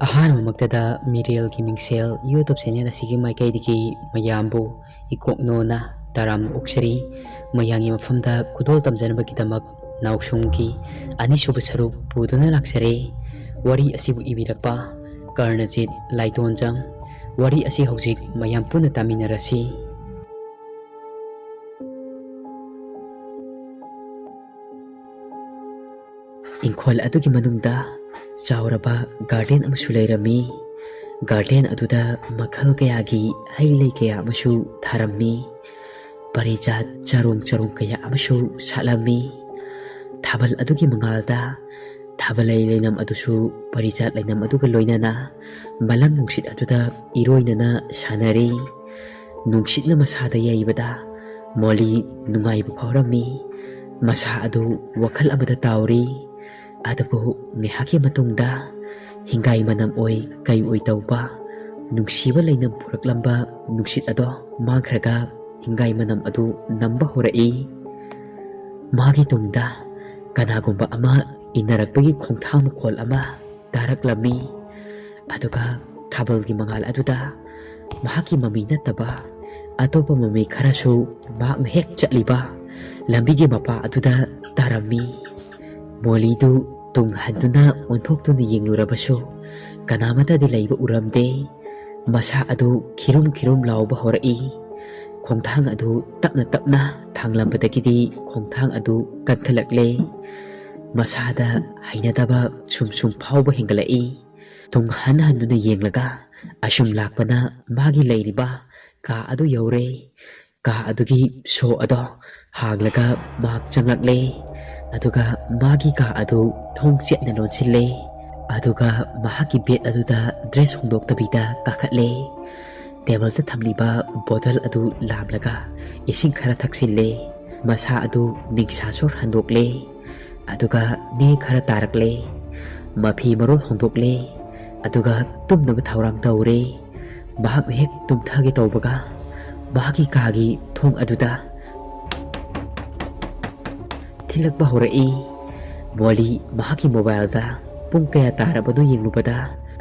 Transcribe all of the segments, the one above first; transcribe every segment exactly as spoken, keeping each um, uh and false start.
ꯑꯍꯥꯟꯕꯃꯛꯇꯗ ꯃꯤꯔꯦꯜꯒꯤ ꯃꯤꯡꯁꯦꯜ YouTube channel ꯑꯁꯤꯒꯤ ꯃꯥꯏꯀꯩꯗꯒꯤ ꯃꯌꯥꯝꯕꯨ ꯏꯀꯣꯛꯅꯣꯅ ꯇꯔꯥꯝꯅ ꯑꯣꯛꯆꯔꯤ꯫ ꯃꯌꯥꯝꯒꯤ ꯃꯐꯝꯗ ꯈꯨꯗꯣꯜ ꯇꯝꯖꯅꯕꯒꯤꯗꯃꯛ ꯅꯥꯎꯁꯨꯝꯒꯤ ꯑꯅꯤꯁꯨꯕ ꯁꯔꯨꯛ ꯄꯨꯗꯨꯅ ꯂꯥꯛꯆꯔꯦ꯫ ꯋꯥꯔꯤ ꯑꯁꯤꯕꯨ ꯏꯕꯤꯔꯛꯄ ꯀꯔꯅꯖꯤꯠ ꯂꯥꯏꯇꯣꯟꯖꯝ꯫ ꯋꯥꯔꯤ ꯑꯁꯤ ꯍꯧꯖꯤꯛ ꯃꯌꯥꯝ ꯄꯨꯟꯅ ꯇꯥꯃꯤꯟꯅꯔꯁꯤ꯫ ꯏꯪꯈꯣꯜ ꯑꯗꯨꯒꯤ ꯃꯅꯨꯡꯗ ꯆꯥꯎꯔꯕ ꯒꯥꯔꯗꯦꯟ ꯑꯃꯁꯨ ꯂꯩꯔꯝꯃꯤ꯫ ꯒꯥꯔꯗꯦꯟ ꯑꯗꯨꯗ ꯃꯈꯜ ꯀꯌꯥꯒꯤ ꯍꯩ ꯂꯩ ꯀꯌꯥ ꯑꯃꯁꯨ ꯊꯥꯔꯝꯃꯤ꯫ ꯄꯔꯤꯖꯥꯠ ꯆꯔꯣꯡ ꯆꯔꯣꯡ ꯀꯌꯥ ꯑꯃꯁꯨ ꯁꯥꯠꯂꯝꯃꯤ꯫ ꯊꯥꯕꯜ ꯑꯗꯨꯒꯤ ꯃꯉꯥꯜꯗ ꯊꯥꯕꯜꯂꯩ ꯂꯩꯅꯝ ꯑꯗꯨꯁꯨ ꯄꯔꯤꯖꯥꯠ ꯂꯩꯅꯝ ꯑꯗꯨꯒ ꯂꯣꯏꯅꯅ ꯃꯂꯪ ꯅꯨꯡꯁꯤꯠ ꯑꯗꯨꯗ ꯏꯔꯣꯏꯅꯅ ꯁꯥꯟꯅꯔꯤ꯫ ꯅꯨꯡꯁꯤꯠꯅ ꯃꯁꯥꯗ ꯌꯩꯕꯗ ꯃꯣꯂꯤ ꯅꯨꯡꯉꯥꯏꯕ ꯐꯥꯎꯔꯝꯃꯤ꯫ ꯃꯁꯥ ꯑꯗꯨ ꯋꯥꯈꯜ ꯑꯃꯗ ꯇꯥꯎꯔꯤ꯫ ꯑꯗꯨꯕꯨ ꯉꯥꯏꯍꯥꯛꯀꯤ ꯃꯇꯨꯡꯗ ꯍꯤꯡꯒꯥꯏ ꯃꯅꯝ ꯑꯣꯏ ꯀꯩ ꯑꯣꯏ ꯇꯧꯕ ꯅꯨꯡꯁꯤꯕ ꯂꯩꯅꯝ ꯄꯨꯔꯛꯂꯝꯕ ꯅꯨꯡꯁꯤꯠ ꯑꯗꯣ ꯃꯥꯡꯈ꯭ꯔꯒ ꯍꯤꯡꯒꯥꯏ ꯃꯅꯝ ꯑꯗꯨ ꯅꯝꯕ ꯍꯧꯔꯛꯏ꯫ ꯃꯥꯒꯤ ꯇꯨꯡꯗ ꯀꯅꯥꯒꯨꯝꯕ ꯑꯃ ꯏꯟꯅꯔꯛꯄꯒꯤ ꯈꯣꯡꯊꯥꯡ ꯃꯈꯣꯜ ꯑꯃ ꯇꯥꯔꯛꯂꯝꯃꯤ꯫ ꯑꯗꯨꯒ ꯊꯥꯕꯜꯒꯤ ꯃꯉꯥꯜ ꯑꯗꯨꯗ ꯃꯍꯥꯛꯀꯤ ꯃꯃꯤ ꯅꯠꯇꯕ ꯑꯇꯣꯞꯄ ꯃꯃꯤ ꯈꯔꯁꯨ ꯃꯍꯥꯛꯅ ꯍꯦꯛ ꯆꯠꯂꯤꯕ ꯂꯝꯕꯤꯒꯤ ꯃꯄꯥ ꯑꯗꯨꯗ ꯇꯥꯔꯝꯃꯤ꯫ ꯃꯣꯂꯤꯗꯨ ꯇꯨꯡ ꯍꯟꯗꯨꯅ ꯑꯣꯟꯊꯣꯛꯇꯨꯅ ꯌꯦꯡꯂꯨꯔꯕꯁꯨ ꯀꯅꯥꯃꯠꯇꯗꯤ ꯂꯩꯕ ꯎꯔꯝꯗꯦ꯫ ꯃꯁꯥ ꯑꯗꯨ ꯈꯤꯔꯨꯝ ꯈꯤꯔꯨꯝ ꯂꯥꯎꯕ ꯍꯧꯔꯛꯏ꯫ ꯈꯣꯡꯊꯥꯡ ꯑꯗꯨ ꯇꯞꯅ ꯇꯞꯅ ꯊꯥꯡꯂꯝꯕꯗꯒꯤꯗꯤ ꯈꯣꯡꯊꯥꯡ ꯑꯗꯨ ꯀꯟꯈꯠꯂꯛꯂꯦ꯫ ꯃꯁꯥꯗ ꯍꯩꯅꯗꯕ ꯁꯨꯝ ꯁꯨꯝ ꯐꯥꯎꯕ ꯍꯦꯟꯒꯠꯂꯛꯏ꯫ ꯇꯨꯡ ꯍꯟ ꯍꯟꯗꯨꯅ ꯌꯦꯡꯂꯒ ꯑꯁꯨꯝ ꯂꯥꯛꯄꯅ ꯃꯥꯒꯤ ꯂꯩꯔꯤꯕ ꯀꯥ ꯑꯗꯨ ꯌꯧꯔꯦ꯫ ꯀꯥ ꯑꯗꯨꯒꯤ ꯁꯣ ꯑꯗꯣ ꯍꯥꯡꯂꯒ ꯃꯍꯥꯛ ꯆꯪꯂꯛꯂꯦ꯫ ꯑꯗꯨꯒ ꯃꯥꯒꯤ ꯀꯥ ꯑꯗꯨ ꯊꯣꯡ ꯆꯦꯠꯅ ꯂꯣꯟꯁꯤꯜꯂꯦ꯫ ꯑꯗꯨꯒ ꯃꯍꯥꯛꯀꯤ ꯕꯦꯗ ꯑꯗꯨꯗ ꯗ꯭ꯔꯦꯁ ꯍꯣꯡꯗꯣꯛꯇꯕꯤꯗ ꯀꯥꯈꯠꯂꯦ꯫ ꯇꯦꯕꯜꯗ ꯊꯝꯂꯤꯕ ꯕꯣꯇꯜ ꯑꯗꯨ ꯂꯥꯝꯂꯒ ꯏꯁꯤꯡ ꯈꯔ ꯊꯛꯆꯤꯜꯂꯦ꯫ ꯃꯁꯥ ꯑꯗꯨ ꯅꯤꯡꯁꯥ ꯁꯣꯔ ꯍꯟꯗꯣꯛꯂꯦ꯫ ꯑꯗꯨꯒ ꯅꯦ ꯈꯔ ꯇꯥꯔꯛꯂꯦ꯫ ꯃꯐꯤ ꯃꯔꯣꯜ ꯍꯣꯡꯗꯣꯛꯂꯦ꯫ ꯑꯗꯨꯒ ꯇꯨꯝꯅꯕ ꯊꯧꯔꯥꯡ ꯇꯧꯔꯦ꯫ ꯃꯍꯥꯛꯅ ꯍꯦꯛ ꯇꯨꯝꯊꯒꯦ ꯇꯧꯕꯒ ꯃꯍꯥꯛꯀꯤ ꯀꯥꯒꯤ ꯊꯣꯡ ꯑꯗꯨꯗ ꯊꯤꯜꯂꯛꯄ ꯍꯧꯔꯛꯏ꯫ ꯃꯣꯂꯤ ꯃꯍꯥꯛꯀꯤ ꯃꯣꯕꯥꯏꯜꯗ ꯄꯨꯡ ꯀꯌꯥ ꯇꯥꯔꯕꯅꯣ ꯌꯦꯡꯂꯨꯕꯗ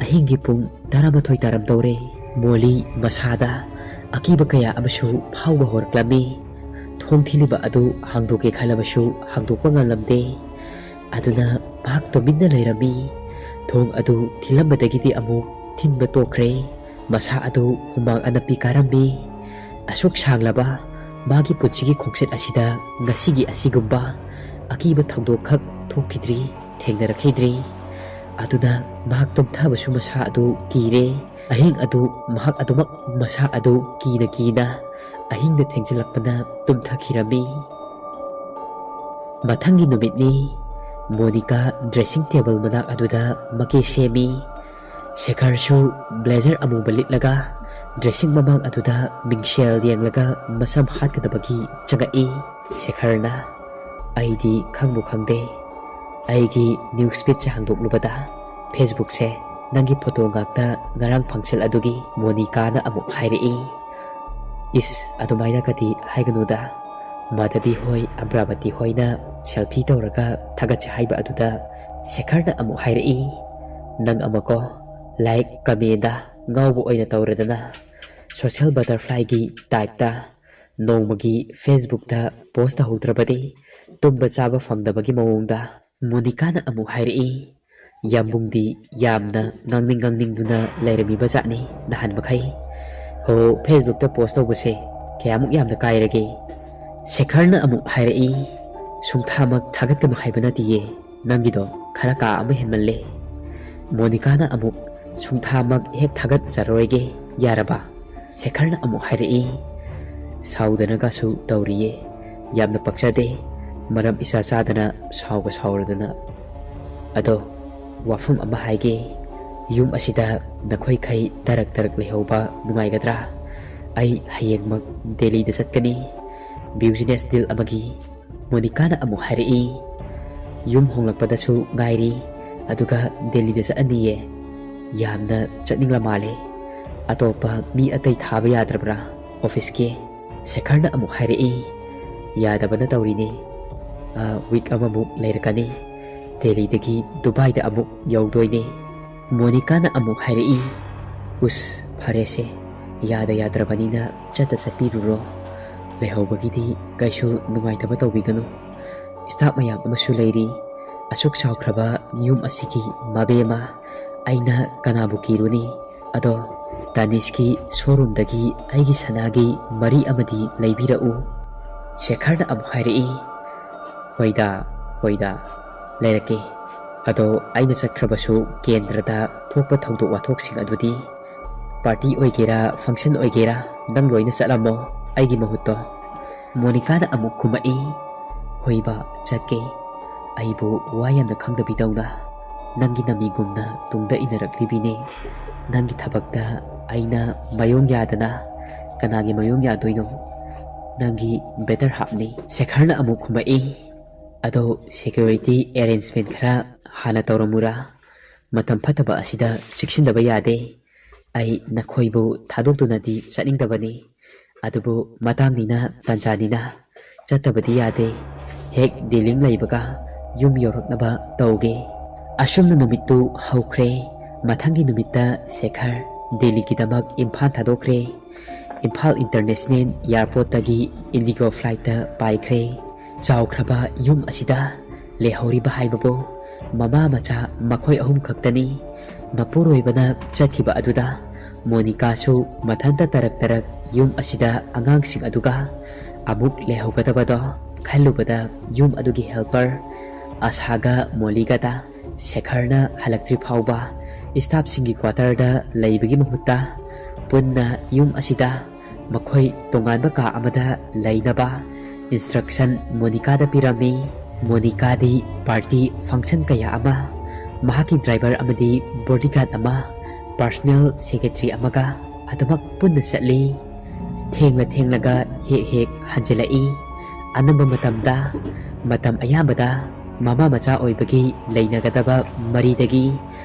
ꯑꯍꯤꯡꯒꯤ ꯄꯨꯡ ꯇꯔꯥꯃꯥꯊꯣꯏ ꯇꯥꯔꯝꯗꯧꯔꯦ꯫ ꯃꯣꯂꯤ ꯃꯁꯥꯗ ꯑꯀꯤꯕ ꯀꯌꯥ ꯑꯃꯁꯨ ꯐꯥꯎꯕ ꯍꯧꯔꯛꯂꯝꯃꯤ꯫ ꯊꯣꯡ ꯊꯤꯜꯂꯤꯕ ꯑꯗꯨ ꯍꯥꯡꯗꯣꯛꯀꯦ ꯈꯜꯂꯕꯁꯨ ꯍꯥꯡꯗꯣꯛꯄ ꯉꯝꯂꯝꯗꯦ꯫ ꯑꯗꯨꯅ ꯃꯍꯥꯛ ꯇꯨꯃꯤꯟꯅ ꯂꯩꯔꯝꯃꯤ꯫ ꯊꯣꯡ ꯑꯗꯨ ꯊꯤꯜꯂꯝꯕꯗꯒꯤꯗꯤ ꯑꯃꯨꯛ ꯊꯤꯟꯕ ꯇꯣꯛꯈ꯭ꯔꯦ꯫ ꯃꯁꯥ ꯑꯗꯨ ꯍꯨꯃꯥꯡ ꯑꯅꯞꯄꯤ ꯀꯥꯔꯝꯃꯤ꯫ ꯑꯁꯨꯛ ꯁꯥꯡꯂꯕ ꯃꯥꯒꯤ ꯄꯨꯟꯁꯤꯒꯤ ꯈꯣꯡꯆꯠ ꯑꯁꯤꯗ ꯉꯁꯤꯒꯤ ꯑꯁꯤꯒꯨꯝꯕ ꯑꯀꯤꯕ ꯊꯧꯗꯣꯛꯈꯛ ꯊꯣꯛꯈꯤꯗ꯭ꯔꯤ, ꯊꯦꯡꯅꯔꯛꯈꯤꯗ꯭ꯔꯤ꯫ ꯑꯗꯨꯅ ꯃꯍꯥꯛ ꯇꯨꯝꯊꯕꯁꯨ ꯃꯁꯥ ꯑꯗꯨ ꯀꯤꯔꯦ꯫ ꯑꯍꯤꯡ ꯑꯗꯨ ꯃꯍꯥꯛ ꯑꯗꯨꯃꯛ ꯃꯁꯥ ꯑꯗꯨ ꯀꯤꯅ ꯀꯤꯅ ꯑꯍꯤꯡꯗ ꯊꯦꯡꯖꯤꯜꯂꯛꯄꯅ ꯇꯨꯝꯊꯈꯤꯔꯝꯃꯤ꯫ ꯃꯊꯪꯒꯤ ꯅꯨꯃꯤꯠꯅꯤ꯫ ꯃꯣꯅꯤꯀꯥ dressing table ꯃꯅꯥꯛ ꯑꯗꯨꯗ ꯃꯀꯦ ꯁꯦꯝꯃꯤ꯫ ꯁꯦꯈꯔꯁꯨ blazer ꯑꯃꯨꯕ ꯂꯤꯠꯂꯒ dressing ꯃꯃꯥꯡ ꯑꯗꯨꯗ ꯃꯤꯡꯁꯦꯜ ꯌꯦꯡꯂꯒ ꯃꯁꯝ ꯍꯥꯠꯀꯗꯕꯒꯤ ꯆꯪꯉꯛꯏ꯫ ꯁꯦꯈꯔꯅ, "ꯑꯩꯗꯤ ꯈꯪꯕꯨ ꯈꯪꯗꯦ꯫ ꯑꯩꯒꯤ news feedꯁꯦ ꯍꯥꯡꯗꯣꯛꯂꯨꯕꯗ Facebookꯁꯦ ꯅꯪꯒꯤ photo ꯉꯥꯛꯇ ꯉꯔꯥꯡ ꯐꯪꯁꯜ ꯑꯗꯨꯒꯤ," ꯃꯣꯅꯤꯀꯥꯅ ꯑꯃꯨꯛ ꯍꯥꯏꯔꯛꯏ꯫ "ꯏꯁ, ꯑꯗꯨꯃꯥꯏꯅꯒꯗꯤ ꯍꯥꯏꯒꯅꯨꯗ꯫ ꯃꯥꯙꯕꯤ ꯍꯣꯏ, ꯑꯝꯕ꯭ꯔꯥꯕꯇꯤ ꯍꯣꯏꯅ selfie ꯇꯧꯔꯒ ꯊꯥꯒꯠꯁꯦ ꯍꯥꯏꯕ ꯑꯗꯨꯗ," ꯁꯦꯈꯔꯅ ꯑꯃꯨꯛ ꯍꯥꯏꯔꯛꯏ꯫ "ꯅꯪ ꯑꯃꯀꯣ, like commentꯗ ꯉꯥꯎꯕ ꯑꯣꯏꯅ ꯇꯧꯔꯗꯅ, social butterflyꯒꯤ typeꯇ ꯅꯣꯡꯃꯒꯤ Facebookꯇ post ꯇꯧꯍꯧꯗ꯭ꯔꯕꯗꯤ ꯇꯨꯝꯕ ꯆꯥꯕ ꯐꯪꯗꯕꯒꯤ ꯃꯑꯣꯡꯗ," ꯃꯣꯅꯤꯀꯥꯅ ꯑꯃꯨꯛ ꯍꯥꯏꯔꯛꯏ꯫ "ꯌꯥꯝꯕꯨꯡꯗꯤ ꯌꯥꯝꯅ ꯉꯥꯡꯅꯤꯡ ꯉꯥꯡꯅꯤꯡꯗꯨꯅ ꯂꯩꯔꯝꯃꯤꯕ ꯖꯥꯠꯅꯤ ꯅꯍꯥꯟ ꯃꯈꯩ꯫ ꯍꯣ, Facebookꯇ post ꯇꯧꯕꯁꯦ ꯀꯌꯥꯃꯨꯛ ꯌꯥꯝꯅ ꯀꯥꯏꯔꯒꯦ?" ꯁꯦꯈꯔꯅ ꯑꯃꯨꯛ ꯍꯥꯏꯔꯛꯏ꯫ "ꯁꯨꯡꯊꯥꯃꯛ ꯊꯥꯒꯠꯀꯅꯨ ꯍꯥꯏꯕ ꯅꯠꯇꯤꯌꯦ, ꯅꯪꯒꯤꯗꯣ ꯈꯔ ꯀꯥ ꯑꯃ ꯍꯦꯟꯃꯜꯂꯦ꯫" ꯃꯣꯅꯤꯀꯥꯅ ꯑꯃꯨꯛ, "ꯁꯨꯡꯊꯥꯃꯛ ꯍꯦꯛ ꯊꯥꯒꯠꯆꯔꯣꯏꯒꯦ, ꯌꯥꯔꯕ?" ꯁꯦꯈꯔꯅ ꯑꯃꯨꯛ ꯍꯥꯏꯔꯛꯏ꯫ "ꯁꯥꯎꯗꯅꯒꯁꯨ ꯇꯧꯔꯤꯌꯦ꯫ ꯌꯥꯝꯅ ꯄꯛꯆꯗꯦ, ꯃꯔꯝ ꯏꯆꯥ ꯆꯥꯗꯅ ꯁꯥꯎꯒ ꯁꯥꯎꯔꯗꯅ꯫ ꯑꯗꯣ, ꯋꯥꯐꯝ ꯑꯃ ꯍꯥꯏꯒꯦ, ꯌꯨꯝ ꯑꯁꯤꯗ ꯅꯈꯣꯏꯈꯩ ꯇꯔꯛ ꯇꯔꯛ ꯂꯩꯍꯧꯕ ꯅꯨꯡꯉꯥꯏꯒꯗ꯭ꯔꯥ? ꯑꯩ ꯍꯌꯦꯡꯃꯛ ꯗꯦꯜꯂꯤꯗ ꯆꯠꯀꯅꯤ, business deal ꯑꯃꯒꯤ꯫" ꯃꯣꯅꯤꯀꯥꯅ ꯑꯃꯨꯛ ꯍꯥꯏꯔꯛꯏ꯫ "ꯌꯨꯝ ꯍꯣꯡꯂꯛꯄꯗꯁꯨ ꯉꯥꯏꯔꯤ, ꯑꯗꯨꯒ ꯗꯦꯜꯂꯤꯗ ꯆꯠꯂꯅꯤꯌꯦ꯫ ꯌꯥꯝꯅ ꯆꯠꯅꯤꯡꯂ ꯃꯥꯜꯂꯦ꯫ ꯑꯇꯣꯞꯄ ꯃꯤ ꯑꯇꯩ ꯊꯥꯕ ꯌꯥꯗ꯭ꯔꯕ꯭ꯔꯥ officeꯀꯤ?" ꯁꯦꯈꯔꯅ ꯑꯃꯨꯛ ꯍꯥꯏꯔꯛꯏ꯫ "ꯌꯥꯗꯕꯅ ꯇꯧꯔꯤꯅꯦ꯫ ꯑ, week ꯑꯃꯃꯨꯛ ꯂꯩꯔꯛꯀꯅꯤ꯫ ꯗꯦꯜꯂꯤꯗꯒꯤ ꯗꯨꯕꯥꯏꯗ ꯑꯃꯨꯛ ꯌꯧꯗꯣꯏꯅꯦ꯫" ꯃꯣꯅꯤꯀꯥꯅ ꯑꯃꯨꯛ ꯍꯥꯏꯔꯛꯏ, "ꯎꯁ, ꯐꯔꯦꯁꯦ, ꯌꯥꯗ ꯌꯥꯗ꯭ꯔꯕꯅꯤꯅ ꯆꯠꯇ ꯆꯠꯄꯤꯔꯨꯔꯣ꯫ ꯂꯩꯍꯧꯕꯒꯤꯗꯤ ꯀꯩꯁꯨ ꯅꯨꯡꯉꯥꯏꯇꯕ ꯇꯧꯕꯤꯒꯅꯨ꯫ ꯁ꯭ꯇꯥꯐ ꯃꯌꯥꯝ ꯑꯃꯁꯨ ꯂꯩꯔꯤ꯫ ꯑꯁꯨꯛ ꯆꯥꯎꯈ꯭ꯔꯕ ꯌꯨꯝ ꯑꯁꯤꯒꯤ ꯃꯕꯦꯝꯃ ꯑꯩꯅ ꯀꯅꯥꯕꯨ ꯀꯤꯔꯨꯅꯤ? ꯑꯗꯣ ꯇꯥꯅꯤꯁꯀꯤ ꯁꯣꯔꯨꯝꯗꯒꯤ ꯑꯩꯒꯤ ꯁꯅꯥꯒꯤ ꯃꯔꯤ ꯑꯃꯗꯤ ꯂꯩꯕꯤꯔꯛꯎ"꯫ ꯁꯦꯈꯔꯅ ꯑꯃꯨꯛ ꯍꯥꯏꯔꯛꯏ, "ꯍꯣꯏꯗ, ꯍꯣꯏꯗ, ꯂꯩꯔꯛꯀꯦ꯫ ꯑꯗꯣ ꯑꯩꯅ ꯆꯠꯈ꯭ꯔꯕꯁꯨ ꯀꯦꯟꯗ꯭ꯔꯗ ꯊꯣꯛꯄ ꯊꯧꯗꯣꯛ ꯋꯥꯊꯣꯛꯁꯤꯡ ꯑꯗꯨꯗꯤ ꯄꯥꯔꯇꯤ ꯑꯣꯏꯒꯦꯔꯥ, ꯐꯪꯁꯟ ꯑꯣꯏꯒꯦꯔꯥ, ꯅꯪ ꯂꯣꯏꯅ ꯆꯠꯂꯝꯃꯣ ꯑꯩꯒꯤ ꯃꯍꯨꯠꯇꯣ"꯫ ꯃꯣꯅꯤꯀꯥꯅ ꯑꯃꯨꯛ ꯈꯨꯝꯃꯛꯏ, "ꯍꯣꯏꯕ, ꯆꯠꯀꯦ꯫ ꯑꯩꯕꯨ ꯋꯥ ꯌꯥꯝꯅ ꯈꯪꯗꯕꯤꯗꯧꯅ ꯅꯪꯒꯤ ꯅꯃꯤꯒꯨꯝꯅ ꯇꯨꯡꯗ ꯏꯟꯅꯔꯛꯂꯤꯕꯤꯅꯦ꯫ ꯅꯪꯒꯤ ꯊꯕꯛꯇ ꯑꯩꯅ ꯃꯌꯣꯡ ꯌꯥꯗꯅ ꯀꯅꯥꯒꯤ ꯃꯌꯣꯡ ꯌꯥꯗꯣꯏꯅꯣ? ꯅꯪꯒꯤ ꯕꯦꯇꯔ ꯍꯥꯞꯅꯤ"꯫ ꯁꯦꯈꯔꯅ ꯑꯃꯨꯛ ꯈꯨꯝꯃꯛꯏ, "ꯑꯗꯣ ꯁꯦꯀ꯭ꯌꯨꯔꯤꯇꯤ ꯑꯦꯔꯦꯟꯖꯃꯦꯟ ꯈꯔ ꯍꯥꯟꯅ ꯇꯧꯔꯝꯃꯨꯔꯥ? ꯃꯇꯝ ꯐꯠꯇꯕ ꯑꯁꯤꯗ ꯆꯦꯛꯁꯤꯟꯗꯕ ꯌꯥꯗꯦ꯫ ꯑꯩ ꯅꯈꯣꯏꯕꯨ ꯊꯥꯗꯣꯛꯇꯨꯅꯗꯤ ꯆꯠꯅꯤꯡꯗꯕꯅꯤ, ꯑꯗꯨꯕꯨ ꯃꯇꯥꯡꯅꯤꯅ, ꯇꯥꯟꯖꯥꯅꯤꯅ ꯆꯠꯇꯕꯗꯤ ꯌꯥꯗꯦ꯫ ꯍꯦꯛ ꯗꯤꯂꯤꯡ ꯂꯩꯕꯒ ꯌꯨꯝ ꯌꯧꯔꯛꯅꯕ ꯇꯧꯒꯦ"꯫ ꯑꯁꯨꯝꯅ ꯅꯨꯃꯤꯠꯇꯨ ꯍꯧꯈ꯭ꯔꯦ꯫ ꯃꯊꯪꯒꯤ ꯅꯨꯃꯤꯠꯇ ꯁꯦꯈꯔ ꯗꯤꯜꯂꯤꯒꯤꯗꯃꯛ ꯏꯝꯐꯥꯜ ꯊꯥꯗꯣꯛꯈ꯭ꯔꯦ꯫ ꯏꯝꯐꯥꯜ ꯏꯟꯇꯔꯅꯦꯁꯅꯦꯜ ꯏꯌꯥꯔꯄꯣꯔꯠꯇꯒꯤ ꯏꯟꯗꯤꯒꯣ ꯐ꯭ꯂꯥꯏꯠꯇ ꯄꯥꯏꯈ꯭ꯔꯦ꯫ ꯆꯥꯎꯈ꯭ꯔꯕ ꯌꯨꯝ ꯑꯁꯤꯗ ꯂꯩꯍꯧꯔꯤꯕ ꯍꯥꯏꯕꯕꯨ ꯃꯃꯥ ꯃꯆꯥ ꯃꯈꯣꯏ ꯑꯍꯨꯝ ꯈꯛꯇꯅꯤ꯫ ꯃꯄꯨꯔꯣꯏꯕꯅ ꯆꯠꯈꯤꯕ ꯑꯗꯨꯗ ꯃꯣꯅꯤꯀꯥꯁꯨ ꯃꯊꯟꯇ ꯇꯔꯛ ꯇꯔꯛ ꯌꯨꯝ ꯑꯁꯤꯗ ꯑꯉꯥꯡꯁꯤꯡ ꯑꯗꯨꯒ ꯑꯃꯨꯛ ꯂꯩꯍꯧꯒꯗꯕꯗꯣ ꯈꯜꯂꯨꯕꯗ ꯌꯨꯝ ꯑꯗꯨꯒꯤ ꯍꯦꯜꯄꯔ ꯑꯁꯥꯒ ꯃꯣꯂꯤꯒꯗ ꯁꯦꯈꯔꯅ ꯍꯜꯂꯛꯇ꯭ꯔꯤ ꯐꯥꯎꯕ ꯁ꯭ꯇꯥꯐꯁꯤꯡꯒꯤ ꯀ꯭ꯋꯥꯇꯔꯗ ꯂꯩꯕꯒꯤ ꯃꯍꯨꯠꯇ ꯄꯨꯟꯅ ꯌꯨꯝ ꯑꯁꯤꯗ ꯃꯈꯣꯏ ꯇꯣꯉꯥꯟꯕ ꯀꯥ ꯑꯃꯗ ꯂꯩꯅꯕ ꯏꯟꯁꯇ꯭ꯔꯛꯁꯟ ꯃꯣꯅꯤꯀꯥꯗ ꯄꯤꯔꯝꯃꯤ꯫ ꯃꯣꯅꯤꯀꯥꯗꯤ ꯄꯥꯔꯇꯤ ꯐꯪꯁꯟ ꯀꯌꯥ ꯑꯃ ꯃꯍꯥꯛꯀꯤ ꯗ꯭ꯔꯥꯏꯚꯔ ꯑꯃꯗꯤ ꯕꯣꯗꯤꯒꯥꯔꯗ ꯑꯃ, ꯄꯔꯁꯣꯅꯦꯜ ꯁꯦꯀ꯭ꯔꯦꯇꯔꯤ ꯑꯃꯒ ꯑꯗꯨꯃꯛ ꯄꯨꯟꯅ ꯆꯠꯂꯤ꯫ ꯊꯦꯡꯂ ꯊꯦꯡꯂꯒ ꯍꯦꯛ ꯍꯦꯛ ꯍꯟꯖꯤꯜꯂꯛꯏ꯫ ꯑꯅꯝꯕ ꯃꯇꯝꯗ ꯃꯇꯝ ꯑꯌꯥꯝꯕꯗ ꯃꯃꯥ ꯃꯆꯥ ꯑꯣꯏꯕꯒꯤ ꯂꯩꯅꯒꯗꯕ ꯃꯔꯤꯗꯒꯤ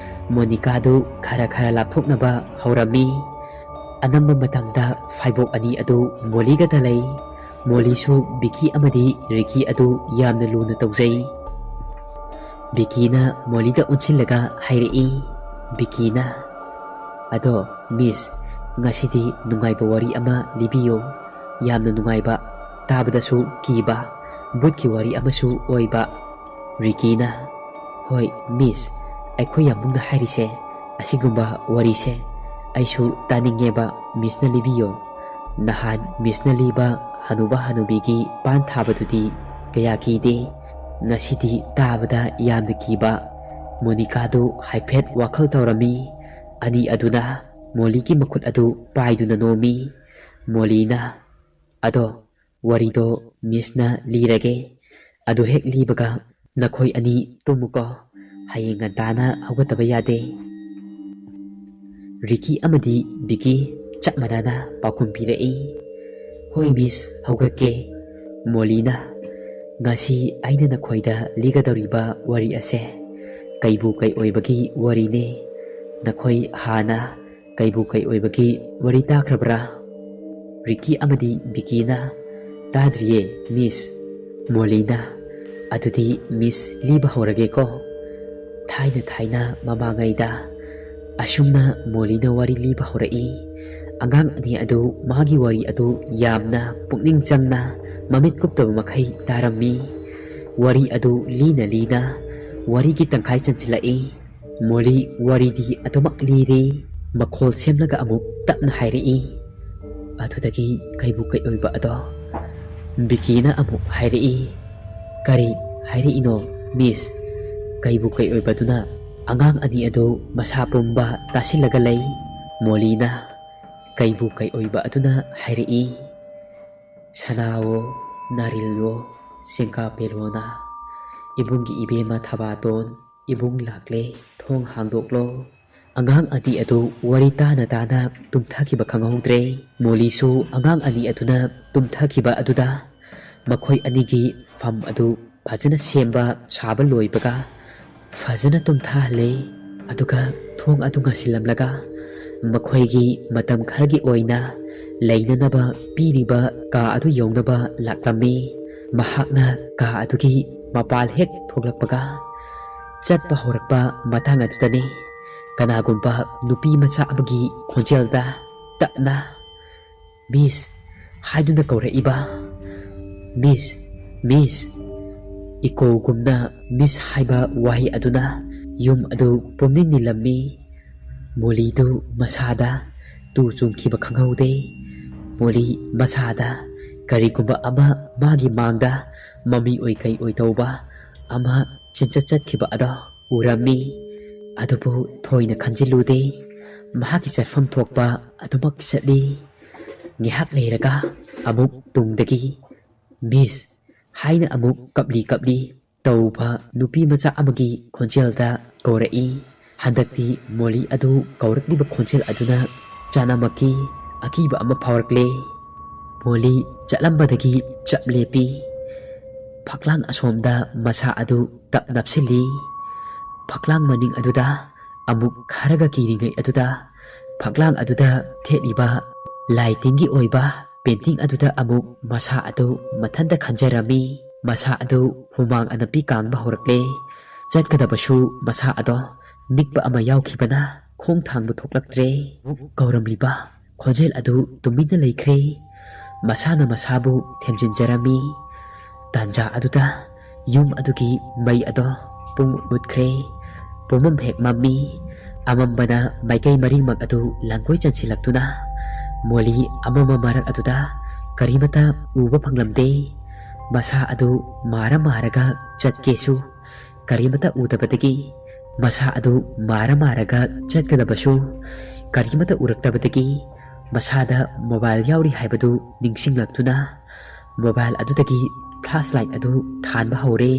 ꯃꯣꯅꯤꯀꯥꯗꯨ ꯈꯔ ꯈꯔ ꯂꯥꯞꯊꯣꯛꯅꯕ ꯍꯧꯔꯝꯃꯤ꯫ ꯑꯅꯝꯕ ꯃꯇꯝꯗ ꯐꯥꯏꯕꯣꯛ ꯑꯅꯤ ꯑꯗꯨ ꯃꯣꯂꯤꯒꯗ ꯂꯩ꯫ ꯃꯣꯂꯤꯁꯨ ꯕꯤꯀꯤ ꯑꯃꯗꯤ ꯔꯤꯀꯤ ꯑꯗꯨ ꯌꯥꯝꯅ ꯂꯨꯅ ꯇꯧꯖꯩ꯫ ꯕꯤꯀꯤꯅ ꯃꯣꯂꯤꯗ ꯑꯣꯟꯁꯤꯜꯂꯒ ꯍꯥꯏꯔꯛꯏ, ꯕꯤꯀꯤꯅ, "ꯑꯗꯣ ꯃꯤꯁ, ꯉꯁꯤꯗꯤ ꯅꯨꯡꯉꯥꯏꯕ ꯋꯥꯔꯤ ꯑꯃ ꯂꯤꯕꯤꯌꯨ꯫ ꯌꯥꯝꯅ ꯅꯨꯡꯉꯥꯏꯕ, ꯇꯥꯕꯗꯁꯨ ꯀꯤꯕ, ꯚꯨꯠꯀꯤ ꯋꯥꯔꯤ ꯑꯃꯁꯨ ꯑꯣꯏꯕ꯫" ꯔꯤꯀꯤꯅ, "ꯍꯣꯏ ꯃꯤꯁ, ꯑꯩꯈꯣꯏ ꯌꯥꯝꯕꯨꯡꯅ ꯍꯥꯏꯔꯤꯁꯦ, ꯑꯁꯤꯒꯨꯝꯕ ꯋꯥꯔꯤꯁꯦ ꯑꯩꯁꯨ ꯇꯥꯅꯤꯡꯉꯦꯕ꯫ ꯃꯤꯁꯅ ꯂꯤꯕꯤꯌꯣ꯫ ꯅꯍꯥꯟ ꯃꯤꯁꯅ ꯂꯤꯕ ꯍꯅꯨꯕ ꯍꯅꯨꯕꯤꯒꯤ ꯄꯥꯟ ꯊꯥꯕꯗꯨꯗꯤ ꯀꯌꯥ ꯀꯤꯗꯦ꯫ ꯉꯁꯤꯗꯤ ꯇꯥꯕꯗ ꯌꯥꯝꯅ ꯀꯤꯕ꯫" ꯃꯣꯅꯤꯀꯥꯗꯨ ꯍꯥꯏꯐꯦꯠ ꯋꯥꯈꯜ ꯇꯧꯔꯝꯃꯤ꯫ ꯑꯅꯤ ꯑꯗꯨꯅ ꯃꯣꯂꯤꯒꯤ ꯃꯈꯨꯠ ꯑꯗꯨ ꯄꯥꯏꯗꯨꯅ ꯅꯣꯝꯃꯤ꯫ ꯃꯣꯂꯤꯅ, "ꯑꯗꯣ ꯋꯥꯔꯤꯗꯣ ꯃꯤꯁꯅ ꯂꯤꯔꯒꯦ꯫ ꯑꯗꯨ ꯍꯦꯛ ꯂꯤꯕꯒ ꯅꯈꯣꯏ ꯑꯅꯤ ꯇꯨꯝꯃꯨꯀꯣ꯫ ꯍꯌꯦꯡ ꯉꯟꯇꯥꯅ ꯍꯧꯒꯠꯇꯕ ꯌꯥꯗꯦ꯫" ꯔꯤꯀꯤ ꯑꯃꯗꯤ ꯕꯤꯀꯤ ꯆꯞ ꯃꯥꯟꯅꯅ ꯄꯥꯎꯈꯨꯝ ꯄꯤꯔꯛꯏ꯫ "ꯍꯣꯏ ꯃꯤꯁ, ꯍꯧꯒꯠꯀꯦ꯫" ꯃꯣꯂꯤꯅ, "ꯉꯁꯤ ꯑꯩꯅ ꯅꯈꯣꯏꯗ ꯂꯤꯒꯗꯧꯔꯤꯕ ꯋꯥꯔꯤ ꯑꯁꯦ ꯀꯩꯕꯨ ꯀꯩ ꯑꯣꯏꯕꯒꯤ ꯋꯥꯔꯤꯅꯦ꯫ ꯅꯈꯣꯏ ꯍꯥꯟꯅ ꯀꯩꯕꯨ ꯀꯩ ꯑꯣꯏꯕꯒꯤ ꯋꯥꯔꯤ ꯇꯥꯈ꯭ꯔꯕ꯭ꯔꯥ?" ꯔꯤꯀꯤ ꯑꯃꯗꯤ ꯕꯤꯀꯤꯅ, "ꯇꯥꯗ꯭ꯔꯤꯌꯦ ꯃꯤꯁ꯫" ꯃꯣꯂꯤꯅ, "ꯑꯗꯨꯗꯤ ꯃꯤꯁ, ꯂꯤꯕ ꯍꯧꯔꯒꯦꯀꯣ꯫" ꯊꯥꯏꯅ ꯊꯥꯏꯅ ꯃꯃꯥꯡꯉꯩꯗ ꯑꯁꯨꯝꯅ ꯃꯣꯂꯤꯅ ꯋꯥꯔꯤ ꯂꯤꯕ ꯍꯧꯔꯛꯏ꯫ ꯑꯉꯥꯡ ꯑꯅꯤ ꯑꯗꯨ ꯃꯥꯒꯤ ꯋꯥꯔꯤ ꯑꯗꯨ ꯌꯥꯝꯅ ꯄꯨꯛꯅꯤꯡ ꯆꯪꯅ ꯃꯃꯤꯠ ꯀꯨꯞꯇꯕ ꯃꯈꯩ ꯇꯥꯔꯝꯃꯤ꯫ ꯋꯥꯔꯤ ꯑꯗꯨ ꯂꯤꯅ ꯂꯤꯅ ꯋꯥꯔꯤꯒꯤ ꯇꯪꯈꯥꯏ ꯆꯟꯁꯤꯜꯂꯛꯏ꯫ ꯃꯣꯂꯤ ꯋꯥꯔꯤꯗꯤ ꯑꯗꯨꯃꯛ ꯂꯤꯔꯤ꯫ ꯃꯈꯣꯜ ꯁꯦꯝꯂꯒ ꯑꯃꯨꯛ ꯇꯞꯅ ꯍꯥꯏꯔꯛꯏ꯫ ꯑꯗꯨꯗꯒꯤ ꯀꯩꯕꯨ ꯀꯩ ꯑꯣꯏꯕ ꯑꯗꯣ ꯕꯤꯀꯤꯅ ꯑꯃꯨꯛ ꯍꯥꯏꯔꯛꯏ꯫ "ꯀꯔꯤ ꯍꯥꯏꯔꯛꯏꯅꯣ ꯃꯤꯁ?" ꯀꯩꯕꯨ ꯀꯩ ꯑꯣꯏꯕꯗꯨꯅ ꯑꯉꯥꯡ ꯑꯅꯤ ꯑꯗꯨ ꯃꯁꯥ ꯄꯨꯝꯕ ꯇꯥꯁꯤꯜꯂꯒ ꯂꯩ꯫ ꯃꯣꯂꯤꯅ ꯀꯩꯕꯨ ꯀꯩ ꯑꯣꯏꯕ ꯑꯗꯨꯅ ꯍꯥꯏꯔꯛꯏ, "ꯁꯅꯥꯋꯣ, ꯅꯥꯔꯤꯜꯋꯣ, ꯁꯤꯡꯀꯥ ꯄꯦꯂꯣꯅ, ꯏꯕꯨꯡꯒꯤ ꯏꯕꯦꯝꯃ ꯊꯕꯥꯇꯣꯟ, ꯏꯕꯨꯡ ꯂꯥꯛꯂꯦ, ꯊꯣꯡ ꯍꯥꯡꯗꯣꯛꯂꯣ꯫" ꯑꯉꯥꯡ ꯑꯅꯤ ꯑꯗꯨ ꯋꯥꯔꯤ ꯇꯥꯅ ꯇꯥꯅ ꯇꯨꯝꯊꯈꯤꯕ ꯈꯪꯍꯧꯗ꯭ꯔꯦ꯫ ꯃꯣꯂꯤꯁꯨ ꯑꯉꯥꯡ ꯑꯅꯤ ꯑꯗꯨꯅ ꯇꯨꯝꯊꯈꯤꯕ ꯑꯗꯨꯗ ꯃꯈꯣꯏ ꯑꯅꯤꯒꯤ ꯐꯝ ꯑꯗꯨ ꯐꯖꯅ ꯁꯦꯝꯕ ꯁꯥꯕ ꯂꯣꯏꯕꯒ ꯐꯖꯅ ꯇꯨꯝꯊꯍꯜꯂꯦ꯫ ꯑꯗꯨꯒ ꯊꯣꯡ ꯑꯗꯨ ꯉꯥꯁꯤꯜꯂꯝꯂꯒ ꯃꯈꯣꯏꯒꯤ ꯃꯇꯝ ꯈꯔꯒꯤ ꯑꯣꯏꯅ ꯂꯩꯅꯅꯕ ꯄꯤꯔꯤꯕ ꯀꯥ ꯑꯗꯨ ꯌꯧꯅꯕ ꯂꯥꯛꯂꯝꯃꯤ꯫ ꯃꯍꯥꯛꯅ ꯀꯥ ꯑꯗꯨꯒꯤ ꯃꯄꯥꯜ ꯍꯦꯛ ꯊꯣꯛꯂꯛꯄꯒ ꯆꯠꯄ ꯍꯧꯔꯛꯄ ꯃꯇꯥꯡ ꯑꯗꯨꯗꯅꯤ ꯀꯅꯥꯒꯨꯝꯕ ꯅꯨꯄꯤ ꯃꯆꯥ ꯑꯃꯒꯤ ꯈꯣꯟꯖꯦꯜꯗ ꯇꯞꯅ "ꯃꯤꯁ" ꯍꯥꯏꯗꯨꯅ ꯀꯧꯔꯛꯏꯕ꯫ "ꯃꯤꯁ, ꯃꯤꯁ!" ꯏꯀꯣꯒꯨꯝꯅ "ꯃꯤꯁ" ꯍꯥꯏꯕ ꯋꯥꯍꯩ ꯑꯗꯨꯅ ꯌꯨꯝ ꯑꯗꯨ ꯄꯨꯝꯅꯤꯡ ꯅꯤꯜꯂꯝꯃꯤ꯫ ꯃꯣꯂꯤꯗꯨ ꯃꯁꯥꯗ ꯇꯨ ꯆꯨꯡꯈꯤꯕ ꯈꯪꯍꯧꯗꯦ꯫ ꯃꯣꯂꯤ ꯃꯁꯥꯗ ꯀꯔꯤꯒꯨꯝꯕ ꯑꯃ ꯃꯥꯒꯤ ꯃꯥꯡꯗ ꯃꯃꯤ ꯑꯣꯏ ꯀꯩ ꯑꯣꯏ ꯇꯧꯕ ꯑꯃ ꯆꯤꯟꯆꯠ ꯆꯠꯈꯤꯕ ꯑꯗꯣ ꯎꯔꯝꯃꯤ꯫ ꯑꯗꯨꯕꯨ ꯊꯣꯏꯅ ꯈꯟꯖꯤꯜꯂꯨꯗꯦ꯫ ꯃꯍꯥꯛꯀꯤ ꯆꯠꯐꯝ ꯊꯣꯛꯄ ꯑꯗꯨꯃꯛ ꯆꯠꯂꯤ꯫ ꯉꯥꯏꯍꯥꯛ ꯂꯩꯔꯒ ꯑꯃꯨꯛ ꯇꯨꯡꯗꯒꯤ "ꯃꯤꯁ" ꯍꯥꯏꯅ ꯑꯃꯨꯛ ꯀꯞꯂꯤ ꯀꯞꯂꯤ ꯇꯧꯕ ꯅꯨꯄꯤ ꯃꯆꯥ ꯑꯃꯒꯤ ꯈꯣꯟꯖꯦꯜꯗ ꯀꯧꯔꯛꯏ꯫ ꯍꯟꯗꯛꯇꯤ ꯃꯣꯂꯤ ꯑꯗꯨ ꯀꯧꯔꯛꯂꯤꯕ ꯈꯣꯟꯖꯦꯜ ꯑꯗꯨꯅ ꯆꯅꯝꯃꯛꯀꯤ ꯑꯀꯤꯕ ꯑꯃ ꯐꯥꯎꯔꯛꯂꯦ꯫ ꯃꯣꯂꯤ ꯆꯠꯂꯝꯕꯗꯒꯤ ꯆꯞ ꯂꯦꯞꯄꯤ꯫ ꯐꯛꯂꯥꯡ ꯑꯁꯣꯝꯗ ꯃꯁꯥ ꯑꯗꯨ ꯇꯞ ꯅꯞꯁꯤꯜꯂꯤ꯫ ꯐꯛꯂꯥꯡ ꯃꯅꯤꯡ ꯑꯗꯨꯗ ꯑꯃꯨꯛ ꯈꯔꯒ ꯀꯤꯔꯤꯉꯩ ꯑꯗꯨꯗ ꯐꯛꯂꯥꯡ ꯑꯗꯨꯗ ꯊꯦꯠꯂꯤꯕ ꯂꯥꯏ ꯇꯤꯟꯒꯤ ꯑꯣꯏꯕ ꯄꯦꯟꯇꯤꯡ ꯑꯗꯨꯗ ꯑꯃꯨꯛ ꯃꯁꯥ ꯑꯗꯨ ꯃꯊꯟꯇ ꯈꯟꯖꯔꯝꯃꯤ꯫ ꯃꯁꯥ ꯑꯗꯨ ꯍꯨꯃꯥꯡ ꯑꯅꯞꯄꯤ ꯀꯥꯡꯕ ꯍꯧꯔꯛꯂꯦ꯫ ꯆꯠꯀꯗꯕꯁꯨ ꯃꯁꯥ ꯑꯗꯣ ꯅꯤꯛꯄ ꯑꯃ ꯌꯥꯎꯈꯤꯕꯅ ꯈꯣꯡ ꯊꯥꯡꯕ ꯊꯣꯛꯂꯛꯇ꯭ꯔꯦ꯫ ꯑꯃꯨꯛ ꯀꯧꯔꯝꯂꯤꯕ ꯈꯣꯟꯖꯦꯜ ꯑꯗꯨ ꯇꯨꯃꯤꯟꯅ ꯂꯩꯈ꯭ꯔꯦ꯫ ꯃꯁꯥꯅ ꯃꯁꯥꯕꯨ ꯊꯦꯝꯖꯤꯟꯖꯔꯝꯃꯤ꯫ ꯇꯥꯟꯖꯥ ꯑꯗꯨꯗ ꯌꯨꯝ ꯑꯗꯨꯒꯤ ꯃꯩ ꯑꯗꯣ ꯄꯨꯡ ꯃꯨꯠꯈ꯭ꯔꯦ꯫ ꯄꯨꯝꯃꯝ ꯍꯦꯛ ꯃꯝꯃꯤ꯫ ꯑꯃꯝꯕꯅ ꯃꯥꯏꯀꯩ ꯃꯔꯤꯃꯛ ꯑꯗꯨ ꯂꯥꯡꯒꯣꯏ ꯆꯟꯁꯤꯜꯂꯛꯇꯨꯅ ꯃꯣꯂꯤ ꯑꯃꯝꯕ ꯃꯔꯛ ꯑꯗꯨꯗ ꯀꯔꯤꯃꯠꯇ ꯎꯕ ꯐꯪꯂꯝꯗꯦ꯫ ꯃꯁꯥ ꯑꯗꯨ ꯃꯥꯔ ꯃꯥꯔꯒ ꯆꯠꯀꯦꯁꯨ ꯀꯔꯤꯃꯠꯇ ꯎꯗꯕꯗꯒꯤ, ꯃꯁꯥ ꯑꯗꯨ ꯃꯥꯔ ꯃꯥꯔꯒ ꯆꯠꯀꯗꯕꯁꯨ ꯀꯔꯤꯃꯠꯇ ꯎꯔꯛꯇꯕꯗꯒꯤ, ꯃꯁꯥꯗ ꯃꯣꯕꯥꯏꯜ ꯌꯥꯎꯔꯤ ꯍꯥꯏꯕꯗꯨ ꯅꯤꯡꯁꯤꯡꯂꯛꯇꯨꯅ ꯃꯣꯕꯥꯏꯜ ꯑꯗꯨꯗꯒꯤ ꯐ꯭ꯂꯥꯁ ꯂꯥꯏꯠ ꯑꯗꯨ ꯊꯥꯟꯕ ꯍꯧꯔꯦ꯫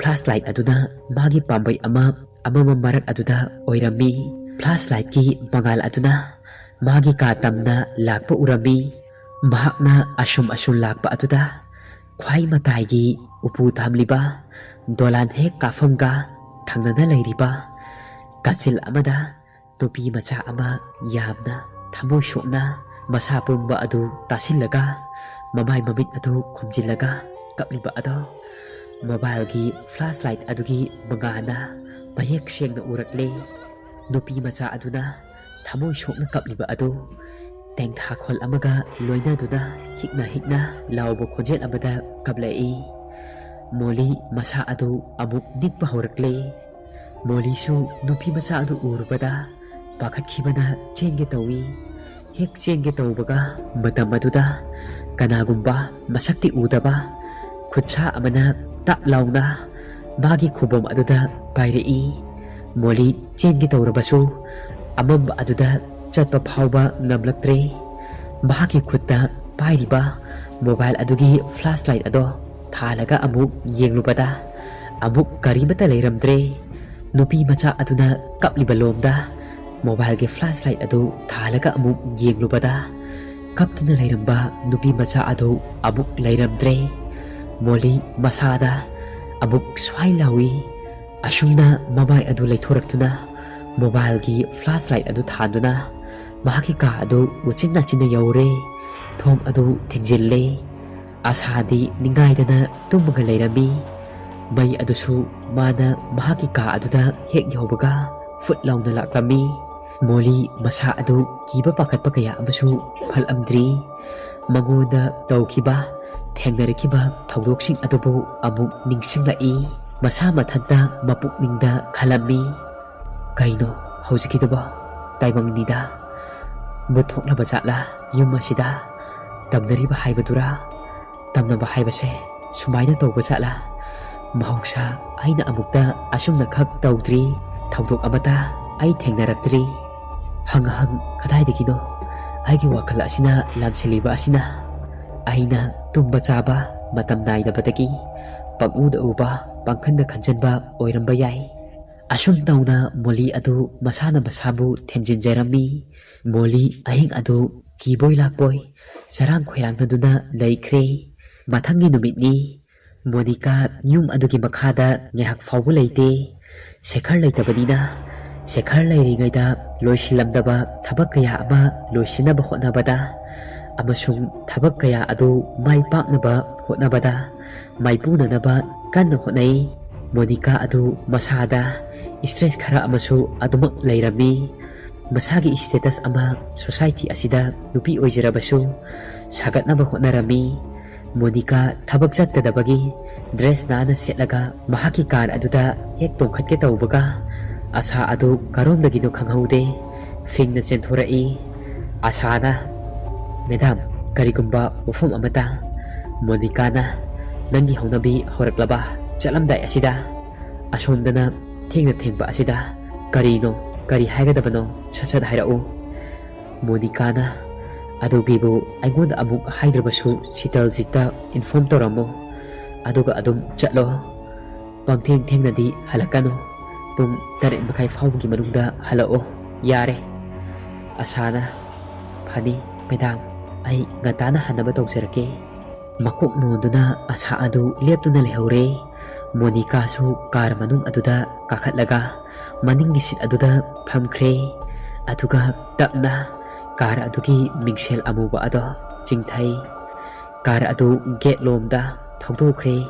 ꯐ꯭ꯂꯥꯁ ꯂꯥꯏꯠ ꯑꯗꯨꯅ ꯃꯥꯒꯤ ꯄꯥꯝꯕꯩ ꯑꯃ ꯑꯃꯝꯕ ꯃꯔꯛ ꯑꯗꯨꯗ ꯑꯣꯏꯔꯝꯃꯤ꯫ ꯐ꯭ꯂꯥꯁ ꯂꯥꯏꯠꯀꯤ ꯃꯉꯥꯜ ꯑꯗꯨꯅ ꯃꯥꯒꯤ ꯀꯥ ꯇꯝꯅ ꯂꯥꯛꯄ ꯎꯔꯝꯃꯤ꯫ ꯃꯍꯥꯛꯅ ꯑꯁꯨꯝ ꯑꯁꯨꯝ ꯂꯥꯛꯄ ꯑꯗꯨꯗ ꯈ꯭ꯋꯥꯏ ꯃꯇꯥꯏꯒꯤ ꯎꯄꯨ ꯊꯝꯂꯤꯕ ꯗꯣꯂꯥꯟ ꯍꯦꯛ ꯀꯥꯐꯝꯒ ꯊꯪꯅꯅ ꯂꯩꯔꯤꯕ ꯀꯥꯆꯤꯜ ꯑꯃꯗ ꯅꯨꯄꯤ ꯃꯆꯥ ꯑꯃ ꯌꯥꯝꯅ ꯊꯃꯣꯏ ꯁꯣꯛꯅ ꯃꯁꯥ ꯄꯨꯝꯕ ꯑꯗꯨ ꯇꯥꯁꯤꯜꯂꯒ ꯃꯃꯥꯏ ꯃꯃꯤꯠ ꯑꯗꯨ ꯈꯨꯝꯖꯤꯜꯂꯒ ꯀꯞꯂꯤꯕ ꯑꯗꯣ ꯃꯣꯕꯥꯏꯜꯒꯤ ꯐ꯭ꯂꯥꯁ ꯂꯥꯏꯠ ꯑꯗꯨꯒꯤ ꯃꯉꯥꯜꯅ ꯃꯌꯦꯛ ꯁꯦꯡꯅ ꯎꯔꯛꯂꯦ꯫ ꯅꯨꯄꯤ ꯃꯆꯥ ꯑꯗꯨꯅ ꯊꯃꯣꯏ ꯁꯣꯛꯅ ꯀꯞꯂꯤꯕ ꯑꯗꯨ ꯇꯦꯡꯊꯥꯈꯣꯜ ꯑꯃꯒ ꯂꯣꯏꯅꯗꯨꯅ ꯍꯤꯛꯅ ꯍꯤꯛꯅ ꯂꯥꯎꯕ ꯈꯣꯟꯖꯦꯜ ꯑꯃꯗ ꯀꯞꯂꯛꯏ꯫ ꯃꯣꯂꯤ ꯃꯁꯥ ꯑꯗꯨ ꯑꯃꯨꯛ ꯅꯤꯛꯄ ꯍꯧꯔꯛꯂꯦ꯫ ꯃꯣꯂꯤꯁꯨ ꯅꯨꯄꯤ ꯃꯆꯥ ꯑꯗꯨ ꯎꯔꯨꯕꯗ ꯄꯥꯈꯠꯈꯤꯕꯅ ꯆꯦꯟꯒꯦ ꯇꯧꯏ꯫ ꯍꯦꯛ ꯆꯦꯟꯒꯦ ꯇꯧꯕꯒ ꯃꯇꯝ ꯑꯗꯨꯗ ꯀꯅꯥꯒꯨꯝꯕ ꯃꯁꯛꯇꯤ ꯎꯗꯕ ꯈꯨꯠꯁꯥ ꯑꯃꯅ ꯇꯞ ꯂꯥꯎꯅ ꯃꯥꯒꯤ ꯈꯨꯕꯣꯝ ꯑꯗꯨꯗ ꯄꯥꯏꯔꯛꯏ꯫ ꯃꯣꯂꯤ ꯆꯦꯟꯒꯦ ꯇꯧꯔꯕꯁꯨ ꯑꯃꯝꯕ ꯑꯗꯨꯗ ꯆꯠꯄ ꯐꯥꯎꯕ ꯉꯝꯂꯛꯇ꯭ꯔꯦ꯫ ꯃꯍꯥꯛꯀꯤ ꯈꯨꯠꯇ ꯄꯥꯏꯔꯤꯕ ꯃꯣꯕꯥꯏꯜ ꯑꯗꯨꯒꯤ ꯐ꯭ꯂꯥꯁ ꯂꯥꯏꯠ ꯑꯗꯣ ꯊꯥꯜꯂꯒ ꯑꯃꯨꯛ ꯌꯦꯡꯂꯨꯕꯗ ꯑꯃꯨꯛ ꯀꯔꯤꯃꯠꯇ ꯂꯩꯔꯝꯗ꯭ꯔꯦ꯫ ꯅꯨꯄꯤ ꯃꯆꯥ ꯑꯗꯨꯅ ꯀꯞꯂꯤꯕ ꯂꯣꯝꯗ ꯃꯣꯕꯥꯏꯜꯒꯤ ꯐ꯭ꯂꯥꯁ ꯂꯥꯏꯠ ꯑꯗꯨ ꯊꯥꯜꯂꯒ ꯑꯃꯨꯛ ꯌꯦꯡꯂꯨꯕꯗ ꯀꯞꯇꯨꯅ ꯂꯩꯔꯝꯕ ꯅꯨꯄꯤ ꯃꯆꯥ ꯑꯗꯨ ꯑꯃꯨꯛ ꯂꯩꯔꯝꯗ꯭ꯔꯦ꯫ ꯃꯣꯂꯤ ꯃꯁꯥꯗ ꯑꯃꯨꯛ ꯁ꯭ꯋꯥꯏ ꯂꯥꯎꯏ꯫ ꯑꯁꯨꯝꯅ ꯃꯃꯥꯏ ꯑꯗꯨ ꯂꯩꯊꯣꯔꯛꯇꯨꯅ ꯃꯣꯕꯥꯏꯜꯒꯤ ꯐ꯭ꯂꯥꯁ ꯂꯥꯏꯠ ꯑꯗꯨ ꯊꯥꯟꯗꯨꯅ ꯃꯍꯥꯛꯀꯤ ꯀꯥ ꯑꯗꯨ ꯎꯆꯤꯟ ꯅꯥꯆꯤꯟꯅ ꯌꯧꯔꯦ꯫ ꯊꯣꯡ ꯑꯗꯨ ꯊꯤꯡꯖꯤꯜꯂꯦ꯫ ꯑꯁꯥꯗꯤ ꯅꯤꯡꯒꯥꯏꯗꯅ ꯇꯨꯝꯃꯒ ꯂꯩꯔꯝꯃꯤ꯫ ꯃꯩ ꯑꯗꯨꯁꯨ ꯃꯥꯅ ꯃꯍꯥꯛꯀꯤ ꯀꯥ ꯑꯗꯨꯗ ꯍꯦꯛ ꯌꯧꯕꯒ ꯐꯨꯠ ꯂꯥꯎꯅ ꯂꯥꯛꯂꯝꯃꯤ꯫ ꯃꯣꯂꯤ ꯃꯁꯥ ꯑꯗꯨ ꯀꯤꯕ ꯄꯥꯈꯠꯄ ꯀꯌꯥ ꯑꯃꯁꯨ ꯐꯠꯂꯝꯗ꯭ꯔꯤ꯫ ꯃꯉꯣꯟꯗ ꯇꯧꯈꯤꯕ, ꯊꯦꯡꯅꯔꯛꯈꯤꯕ ꯊꯧꯗꯣꯛꯁꯤꯡ ꯑꯗꯨꯕꯨ ꯑꯃꯨꯛ ꯅꯤꯡꯁꯤꯡꯂꯛꯏ꯫ ꯃꯁꯥ ꯃꯊꯟꯇ ꯃꯄꯨꯛꯅꯤꯡꯗ ꯈꯜꯂꯝꯃꯤ, "ꯀꯩꯅꯣ ꯍꯧꯖꯤꯛꯀꯤꯗꯨꯕꯣ? ꯇꯥꯏꯕꯪꯅꯤꯗ꯫ ꯃꯨꯠꯊꯣꯛꯂꯕ ꯖꯥꯠꯂꯥ ꯌꯨꯝ ꯑꯁꯤꯗ? ꯇꯝꯅꯔꯤꯕ ꯍꯥꯏꯕꯗꯨꯔꯥ? ꯇꯝꯅꯕ ꯍꯥꯏꯕꯁꯦ ꯁꯨꯃꯥꯏꯅ ꯇꯧꯕ ꯖꯥꯠꯂꯥ? ꯃꯍꯧꯁꯥ ꯑꯩꯅ ꯑꯃꯨꯛꯇ ꯑꯁꯨꯝꯅꯈꯛ ꯇꯧꯗ꯭ꯔꯤ꯫ ꯊꯧꯗꯣꯛ ꯑꯃꯠꯇ ꯑꯩ ꯊꯦꯡꯅꯔꯛꯇ꯭ꯔꯤ꯫ ꯍꯪ ꯍꯪ ꯀꯗꯥꯏꯗꯒꯤꯅꯣ ꯑꯩꯒꯤ ꯋꯥꯈꯜ ꯑꯁꯤꯅ ꯂꯥꯝꯁꯤꯜꯂꯤꯕ ꯑꯁꯤꯅ? ꯑꯩꯅ ꯇꯨꯝꯕ ꯆꯥꯕ ꯃꯇꯝ ꯅꯥꯏꯗꯕꯗꯒꯤ ꯄꯪꯎꯗ ꯎꯕ, ꯄꯪꯈꯟꯗ ꯈꯟꯖꯟꯕ ꯑꯣꯏꯔꯝꯕ ꯌꯥꯏ꯫" ꯑꯁꯨꯝ ꯇꯧꯅ ꯃꯣꯂꯤ ꯑꯗꯨ ꯃꯁꯥꯅ ꯃꯁꯥꯕꯨ ꯊꯦꯝꯖꯤꯟꯖꯔꯝꯃꯤ꯫ ꯃꯣꯂꯤ ꯑꯍꯤꯡ ꯑꯗꯨ ꯀꯤꯕꯣꯏ ꯂꯥꯛꯄꯣꯏ ꯆꯔꯥꯡ ꯈꯣꯏꯔꯥꯡꯅꯗꯨꯅ ꯂꯩꯈ꯭ꯔꯦ꯫ ꯃꯊꯪꯒꯤ ꯅꯨꯃꯤꯠꯅꯤ꯫ ꯃꯣꯅꯤꯀꯥ ꯌꯨꯝ ꯑꯗꯨꯒꯤ ꯃꯈꯥꯗ ꯉꯥꯏꯍꯥꯛ ꯐꯥꯎꯕ ꯂꯩꯇꯦ꯫ ꯁꯦꯈꯔ ꯂꯩꯇꯕꯅꯤꯅ, ꯁꯦꯈꯔ ꯂꯩꯔꯤꯉꯩꯗ ꯂꯣꯏꯁꯤꯜꯂꯝꯗꯕ ꯊꯕꯛ ꯀꯌꯥ ꯑꯃ ꯂꯣꯏꯁꯤꯟꯅꯕ ꯍꯣꯠꯅꯕꯗ ꯑꯃꯁꯨꯡ ꯊꯕꯛ ꯀꯌꯥ ꯑꯗꯨ ꯃꯥꯏ ꯄꯥꯛꯅꯕ ꯍꯣꯠꯅꯕꯗ ꯃꯥꯏꯄꯨꯅꯅꯕ ꯀꯟꯅ ꯍꯣꯠꯅꯩ꯫ ꯃꯣꯅꯤꯀꯥ ꯑꯗꯨ ꯃꯁꯥꯗ ꯏꯁꯇ꯭ꯔꯦꯁ ꯈꯔ ꯑꯃꯁꯨ ꯑꯗꯨꯃꯛ ꯂꯩꯔꯝꯃꯤ꯫ ꯃꯁꯥꯒꯤ ꯏꯁꯇꯦꯇꯁ ꯑꯃ ꯁꯣꯁꯥꯏꯇꯤ ꯑꯁꯤꯗ ꯅꯨꯄꯤ ꯑꯣꯏꯖꯔꯕꯁꯨ ꯁꯥꯒꯠꯅꯕ ꯍꯣꯠꯅꯔꯝꯃꯤ꯫ ꯃꯣꯅꯤꯀꯥ ꯊꯕꯛ ꯆꯠꯀꯗꯕꯒꯤ ꯗ꯭ꯔꯦꯁ ꯅꯥꯟꯅ ꯁꯦꯠꯂꯒ ꯃꯍꯥꯛꯀꯤ ꯀꯥꯔ ꯑꯗꯨꯗ ꯍꯦꯛ ꯇꯣꯡꯈꯠꯀꯦ ꯇꯧꯕꯒ, ꯑꯁꯥ ꯑꯗꯨ ꯀꯔꯣꯝꯗꯒꯤꯅꯣ ꯈꯪꯍꯧꯗꯦ, ꯐꯤꯡꯅ ꯆꯦꯟꯊꯣꯔꯛꯏ꯫ ꯑꯁꯥꯅ, "ꯃꯦꯗꯥꯝ, ꯀꯔꯤꯒꯨꯝꯕ ꯋꯥꯐꯝ ꯑꯃꯇ?" ꯃꯣꯅꯤꯀꯥꯅ, "ꯅꯪꯒꯤ ꯍꯧꯅꯕꯤ ꯍꯧꯔꯛꯂꯕ? ꯆꯠꯂꯝꯗꯥꯏ ꯑꯁꯤꯗ ꯑꯁꯣꯝꯗꯅ ꯊꯦꯡꯅ ꯊꯦꯡꯕ ꯑꯁꯤꯗ ꯀꯔꯤꯅꯣ, ꯀꯔꯤ ꯍꯥꯏꯒꯗꯕꯅꯣ? ꯁꯠ ꯁꯠ ꯍꯥꯏꯔꯛꯎ꯫" ꯃꯣꯅꯤꯀꯥꯅ, "ꯑꯗꯨꯒꯤꯕꯨ ꯑꯩꯉꯣꯟꯗ ꯑꯃꯨꯛ ꯍꯥꯏꯗ꯭ꯔꯕꯁꯨ ꯁꯤꯇꯜꯖꯤꯠꯇ ꯏꯟꯐꯣꯔꯝ ꯇꯧꯔꯝꯃꯣ, ꯑꯗꯨꯒ ꯑꯗꯨꯝ ꯆꯠꯂꯣ꯫ ꯄꯪꯊꯦꯡ ꯊꯦꯡꯅꯗꯤ ꯍꯜꯂꯛꯀꯅꯨ꯫ ꯄꯨꯡ ꯇꯔꯦꯠ ꯃꯈꯥꯏ ꯐꯥꯎꯕꯒꯤ ꯃꯅꯨꯡꯗ ꯍꯜꯂꯛꯑꯣ꯫ ꯌꯥꯔꯦ꯫" ꯑꯁꯥꯅ, "ꯐꯅꯤ, ꯃꯦꯗꯥꯝ, ꯑꯩ ꯉꯟꯇꯥꯅ ꯍꯟꯅꯕ ꯇꯧꯖꯔꯛꯀꯦ꯫" ꯃꯀꯣꯛ ꯅꯣꯟꯗꯨꯅ ꯑꯁꯥ ꯑꯗꯨ ꯂꯦꯞꯇꯨꯅ ꯂꯩꯍꯧꯔꯦ꯫ ꯃꯣꯅꯤꯀꯥꯁꯨ ꯀꯥꯔ ꯃꯅꯨꯡ ꯑꯗꯨꯗ ꯀꯥꯈꯠꯂꯒ ꯃꯅꯤꯡꯒꯤ ꯁꯤꯠ ꯑꯗꯨꯗ ꯐꯝꯈ꯭ꯔꯦ꯫ ꯑꯗꯨꯒ ꯇꯞꯅ ꯀꯥꯔ ꯑꯗꯨꯒꯤ ꯃꯤꯡꯁꯦꯜ ꯑꯃꯨꯕ ꯑꯗꯣ ꯆꯤꯡꯊꯩ꯫ ꯀꯥꯔ ꯑꯗꯨ ꯒꯦꯠ ꯂꯣꯝꯗ ꯊꯧꯗꯣꯛꯈ꯭ꯔꯦ꯫